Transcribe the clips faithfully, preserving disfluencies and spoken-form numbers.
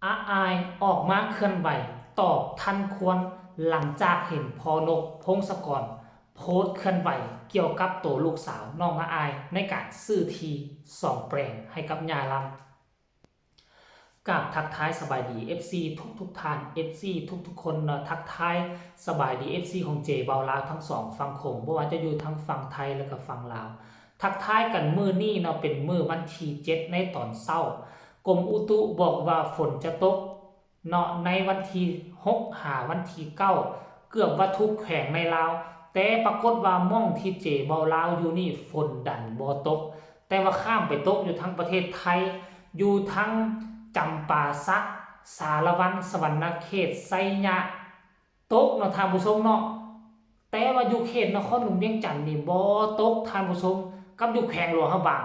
อาอายออกมาเคลื่อนไหวตอบทันควร หลังจากเห็นพ่อนกพงศกรโพสต์เคลื่อนไหวเกี่ยวกับตัวลูกสาวน้องอาอายในการซื้อที่สองแปลงให้กับย่าลำ กราบทักทายสบายดี เอฟซี ทุกทุกๆท่าน เอฟซี ทุกทุกๆคนเนาะ ทักทายสบายดี เอฟซี ของเจเบาลาวทั้งสองฝั่งโขง บ่ว่าจะอยู่ทั้งฝั่งไทยและก็ฝั่งลาว ทักทายกันมื้อนี้เนาะ เป็นมื้อวันที่เจ็ดในตอนเช้า กรมอุตุบอกว่าฝนจะตกเนาะ ในวันที่หกหาวันที่เก้า เกือบว่าทุกแขวงในลาว แต่ปรากฏว่าหม่องที่เจเบาลาวอยู่นี่ฝนดันบ่ตก แต่ว่าข้ามไปตกอยู่ทั้งประเทศไทย อยู่ทั้งจำปาสัก สารวัน สะหวันนะเขต ไชยะ ตกเนาะท่านผู้ชมเนาะ แต่ว่าอยู่เขตนครหลวงเวียงจันทน์นี่บ่ตกท่านผู้ชม กับอยู่แขวงหลวงพระบาง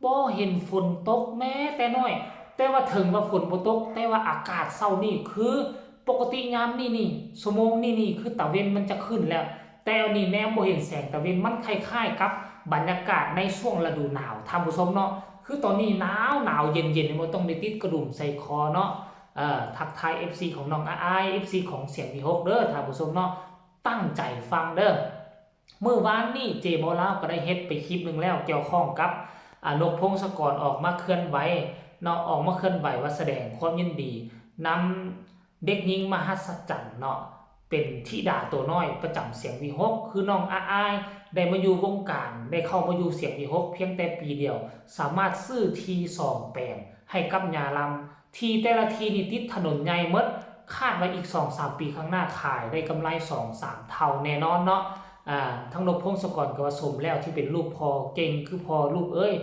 บ่เห็นฝนตกแม้แต่น้อย แต่ว่าถึงว่าฝนบ่ตก แต่ว่าอากาศเช้านี่คือ ปกติยามนี้นี่ ชั่วโมงนี้นี่คือตะเว็นมันจะขึ้นแล้ว แต่อันนี้แนมบ่เห็นแสงตะเว็น มันคล้ายๆกับบรรยากาศในช่วงฤดูหนาวท่านผู้ชมเนาะ คือตอนนี้หนาวหนาวเย็นเย็น บ่ต้องได้ติดกระดุมใส่คอเนาะ เอ่อ ทักทาย เอฟซี ของน้องอาอาย เอฟซี ของเสียงวีหกเด้อท่านผู้ชมเนาะ ตั้งใจฟังเด้อ มื้อวานนี้เจเบาลาวก็ได้เฮ็ดไปคลิปหนึ่งแล้ว เกี่ยวข้องกับ อ่า นกพงศกรออกมาเคลื่อนไหวเนาะ ออกมาเคลื่อนไหวว่าแสดงความยินดีนำเด็กหญิงมหัศจรรย์เนาะ เป็นธิดาตัวน้อยประจำเสียงวีหก คือน้องอาอาย ได้มาอยู่วงการ ได้เข้ามาอยู่เสียงวีหก เพียงแต่ปีเดียว สามารถซื้อที่สองแปลงให้กับย่าลำ ที่แต่ละที่นี่ติดถนนใหญ่หมด คาดว่าอีกสองสามปีข้างหน้าขายได้กำไรสองสามเท่าแน่นอนเนาะ อ่า ทั้งนกพงศกรก็ว่าสมแล้วที่เป็นลูกพ่อ เก่งคือพ่อลูกเอ้ย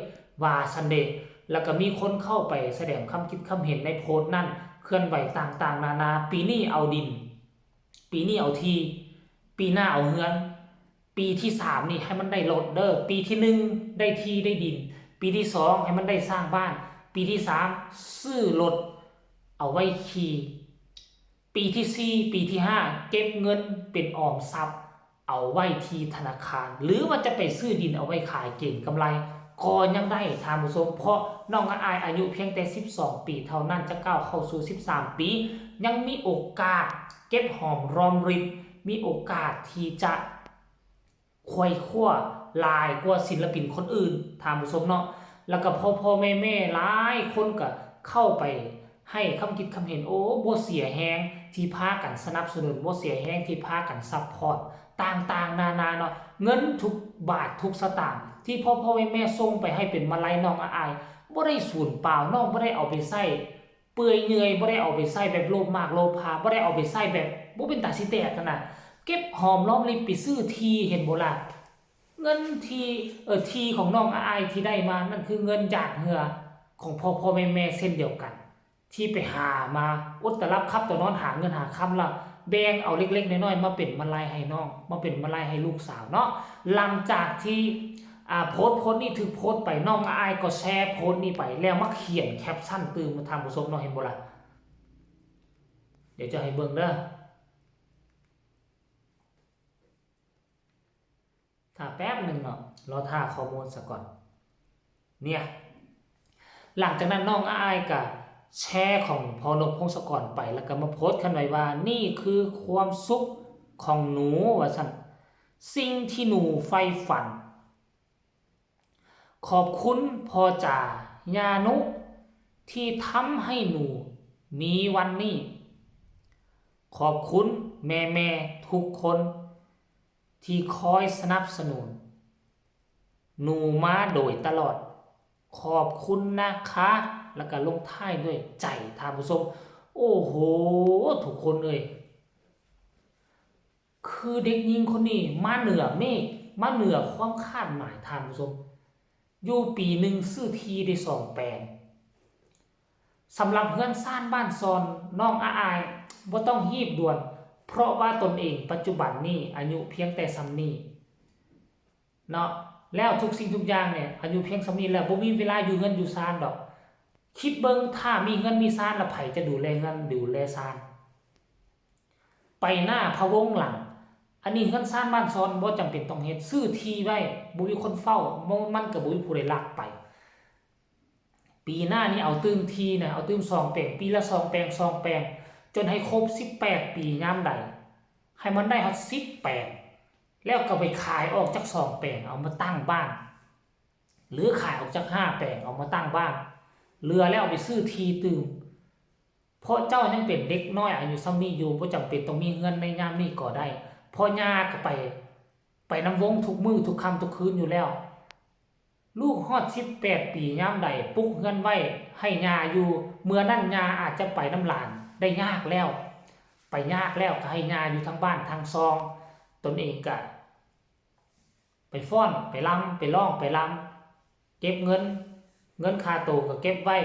ว่าซั้นเดะ แล้วก็มีคนเข้าไปแสดงความคิดความเห็นในโพสต์นั่น เคลื่อนไหวต่างๆนานา ปีนี้เอาดิน ปีนี้เอาที่ ปีหน้าเอาเฮือน ปีที่สามนี่ให้มันได้รถเด้อ ปีที่หนึ่งได้ที่ได้ดิน ปีที่สองให้มันได้สร้างบ้าน ปีที่สามซื้อรถเอาไว้ขี่ ปีที่สี่ ปีที่ห้าเก็บเงินเป็นออมทรัพย์ เอาไว้ที่ธนาคาร หรือว่าจะไปซื้อดินเอาไว้ขายเก็งกำไร ก็ยังได้ท่านผู้ชม เพราะน้องอาอายอายุเพียงแต่สิบสองปีเท่านั้น จะก้าวเข้าสู่สิบสามปี ยังมีโอกาสเก็บหอมรอมริบ มีโอกาสที่จะไขว่คว้าหลายกว่าศิลปินคนอื่นท่านผู้ชมเนาะ แล้วก็พ่อๆแม่ๆหลายคนก็เข้าไปให้ความคิดความเห็น โอ้ บ่เสียแฮงที่พากันสนับสนุน บ่เสียแฮงที่พากันซัพพอร์ต ต่างๆนานาเนาะ เงินทุกบาททุกสตางค์ที่พ่อๆแม่ๆส่งไปให้เป็นมาลัยน้องอาอาย บ่ได้สูญเปล่า น้องบ่ได้เอาไปใช้เปื่อยเยื่อย บ่ได้เอาไปใช้แบบโลภมากโลภา บ่ได้เอาไปใช้แบบบ่เป็นตาสิแตกหั้นนะ เก็บหอมรอมริบไปซื้อที่ เห็นบ่ล่ะ เงินที่ เอ่อ ที่ของน้องอาอายที่ได้มา นั่นคือเงินหยาดเหงื่อของพ่อๆแม่ๆเช่นเดียวกัน ที่ไปหามา อดตาหลับขับตานอน หาเงินหาคำแล้ว แบ่งเอาเล็กๆน้อยๆมาเป็นมาลัยให้น้อง มาเป็นมาลัยให้ลูกสาวเนาะ หลังจากที่ อ่า โพสต์โพสต์นี้ถูกโพสต์ไป น้องอาอายก็แชร์โพสต์นี้ไป แล้วมาเขียนแคปชั่นตื่มท่านผู้ชมเนาะ เห็นบ่ล่ะ เดี๋ยวจะให้เบิ่งเด้อ ถ้าแป๊บหนึ่งเนาะ รอถ้าข้อมูลซะก่อน เนี่ย หลังจากนั้นน้องอาอายก็แชร์ของพ่อนกพงศกรไป แล้วก็มาโพสต์คันไว้ว่า "นี่คือความสุขของหนู" ว่าซั่น "สิ่งที่หนูใฝ่ฝัน ขอบคุณพ่อจ๋า ย่านุ ที่ทำให้หนูมีวันนี้ ขอบคุณแม่ๆทุกคนที่คอยสนับสนุนหนูมาโดยตลอด ขอบคุณนะคะ" แล้วก็ลงท้ายด้วยใจท่านผู้ชม โอ้โห ทุกคนเอ้ย คือเด็กหญิงคนนี้มาเหนือเมฆ มาเหนือความคาดหมายท่านผู้ชม อยู่ปีหนึ่งซื้อที่ได้สองแปลง สำหรับเฮือนซานบ้านซอน น้องอาอายบ่ต้องฮีบด่วน เพราะว่าตนเองปัจจุบันนี้อายุเพียงแต่ส่ำนี้เนาะ แล้วทุกสิ่งทุกอย่างเนี่ย อายุเพียงส่ำนี้แล้วบ่มีเวลาอยู่เฮือนอยู่ซานดอก คิดเบิ่ง ถ้ามีเฮือนมีซานแล้วไผจะดูแลเฮือนดูแลซาน ไปหน้าพะวงหลัง อันนี้เฮือนซานบ้านซอนบ่จำเป็นต้องเฮ็ด ซื้อที่ไว้ บ่มีคนเฝ้า บ่ มันก็บ่มีผู้ใดลักไป ปีหน้านี่เอาตื่มทีนะ เอาตื่มสองแปลง ปีละสองแปลง สองแปลง จนให้ครบสิบแปดปียามใด ให้มันได้ฮอดสิบแปลง แล้วก็ไปขายออกจักสองแปลง เอามาตั้งบ้าน หรือขายออกจักห้าแปลง เอามาตั้งบ้าน เหลือแล้วเอาไปซื้อที่ตื่ม เพราะเจ้ายังเป็นเด็กน้อยอายุส่ำนี้อยู่ บ่จำเป็นต้องมีเฮือนในยามนี้ก็ได้ เพราะย่าก็ไป ไปนำวงทุกมื้อทุกค่ำทุกคืนอยู่แล้ว ลูกฮอดสิบแปดปียามใด ปลุกเฮือนไว้ให้ย่าอยู่ เมื่อนั้นย่าอาจจะไปนำหลานได้ยากแล้ว ไปยากแล้ว ก็ให้ย่าอยู่ทางบ้านทางซอง ตนเองก็ไปฟ้อน ไปรำ ไปร้อง ไปรำ เก็บเงิน เงินค่าโตก็เก็บไว้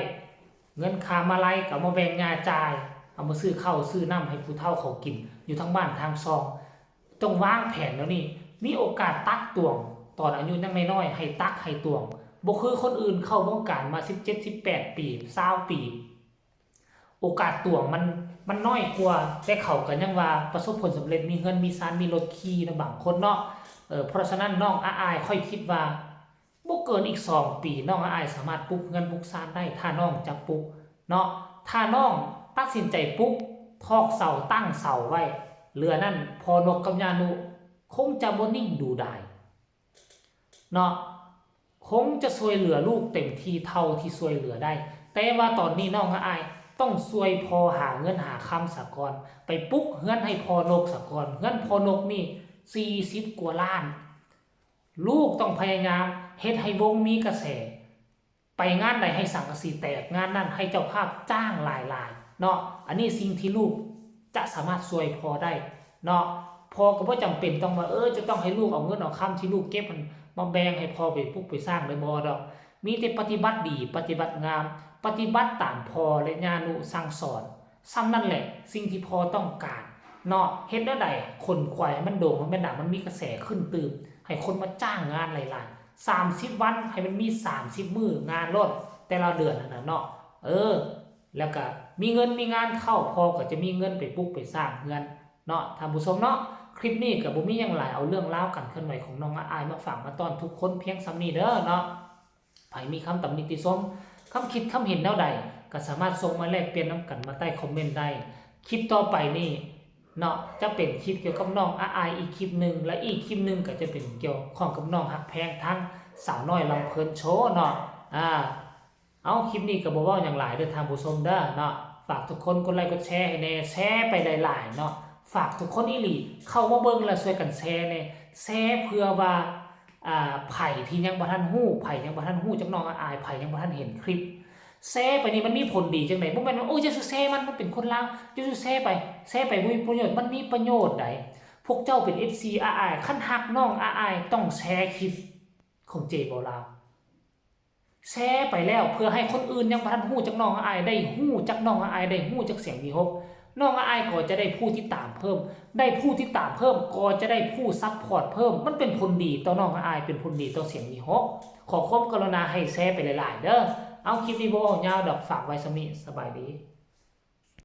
เงินค่ามาลัยก็เอามาแบ่งย่าจ่าย เอามาซื้อข้าวซื้อน้ำให้ผู้เฒ่าเขากิน อยู่ทางบ้านทางซอง ต้องวางแผนแล้วนี่ มีโอกาสตักตวง ตอนอายุยังน้อยๆ ให้ตักให้ตวง บ่คือคนอื่นเข้าวงการมาสิบเจ็ด สิบแปด ปี ซาวปี โอกาสตวงมัน มันน้อยกว่า แต่เขาก็ยังว่าประสบผลสำเร็จ มีเฮือนมีซาน มีรถขี่นะบางคนเนาะ เออ เพราะฉะนั้นน้องอาอายข้อยคิดว่า บ่เกินอีกสองปี น้องอาอายสามารถปลุกเฮือนปลุกซานได้ ถ้าน้องจะปลุกเนาะ ถ้าน้องตัดสินใจปลุก ถอกเสาตั้งเสาไว้ เหลือนั้นพ่อนกกับย่านุ คงจะบ่นิ่งดูดายเนาะ คงจะช่วยเหลือลูกเต็มที่เท่าที่ช่วยเหลือได้ แต่ว่าตอนนี้น้องอาอายต้องช่วยพ่อหาเงินหาคำซะก่อน ไปปลุกเฮือนให้พ่อนกซะก่อน เฮือนพ่อนกนี่สี่สิบกว่าล้าน ลูกต้องพยายามเฮ็ดให้วงมีกระแส ไปงานใดให้สังกะสีแตก งานนั้นให้เจ้าภาพจ้างหลายๆ เนาะ อันนี้สิ่งที่ลูกจะสามารถช่วยพ่อได้เนาะ พ่อก็บ่จำเป็นต้องว่า เออ จะต้องให้ลูกเอาเงินเอาคำที่ลูกเก็บมันมาแบ่งให้พ่อไปปลุกไปสร้างเลย บ่ดอก มีแต่ปฏิบัติดี ปฏิบัติงาม ปฏิบัติตามพ่อและย่านุสั่งสอน ส่ำนั่นแหละ สิ่งที่พ่อต้องการเนาะ เฮ็ดแนวใด ขนขวายให้มันโด่ง ให้มันดัง มันมีกระแสขึ้นตื่ม ให้คนมาจ้างงานหลายๆ สามสิบวัน ให้มันมีสามสิบมื้องานโลด แต่ละเดือนนั่นน่ะเนาะ เออ แล้วก็มีเงินมีงานเข้า พ่อก็จะมีเงินไปปลุกไปสร้างเฮือนเนาะ ท่านผู้ชมเนาะ คลิปนี้ก็บ่มีหยังหลาย เอาเรื่องราวการเคลื่อนไหวของน้องอาอายมาฝากมาต้อนทุกคนเพียงส่ำนี้เด้อเนาะ ไผมีคำตำหนิติชม คำคิดคำเห็นแนวใด ก็สามารถส่งมาแลกเปลี่ยนนำกันมาใต้คอมเมนต์ได้ คลิปต่อไปนี่เนาะ จะเป็นคลิปเกี่ยวกับน้องอาอายอีกคลิปหนึ่ง และอีกคลิปหนึ่งก็จะเป็นเกี่ยวข้องกับน้องฮักแพงทั้งสาวน้อยลำเพลินโชว์เนาะ อ่า เอาคลิปนี้ก็บ่เว้าหยังหลายเด้อท่านผู้ชมเด้อเนาะ ฝากทุกคนกดไลค์กดแชร์ให้แหน่ แชร์ไปหลายๆ เนาะ ฝากทุกคนอีหลี เข้ามาเบิ่งแล้วช่วยกันแชร์แหน่ แชร์เพื่อว่า อ่า ไผที่ยังบ่ทันฮู้ ไผยังบ่ทันฮู้จักน้องอาอาย ไผยังบ่ทันเห็นคลิป แชร์ไปนี่มันมีผลดีจังใด บ่แม่นว่า โอ้ย อย่าสู่แชร์มัน มันเป็นคนลาว อย่าสู่แชร์ไป แชร์ไปบ่มีประโยชน์ มันมีประโยชน์ใด พวกเจ้าเป็น เอฟซี อาอาย คันฮักน้องอาอาย ต้องแชร์คลิปของเจบ่าวลาว แชร์ไปแล้วเพื่อให้คนอื่นยังบ่ทันฮู้จักน้องอาอาย ได้ฮู้จักน้องอาอาย ได้ฮู้จักเสียงวีหก น้องอาอายก็จะได้ผู้ติดตามเพิ่ม ได้ผู้ติดตามเพิ่มก็จะได้ผู้ซัพพอร์ตเพิ่ม มันเป็นผลดีต่อน้องอาอาย เป็นผลดีต่อเสียงวีหก ขอความกรุณาให้แชร์ไปหลายๆ เด้อ เอาคลิปนี้บ่เว้ายาวดอก ฝากไว้ส่ำนี้ สบายดี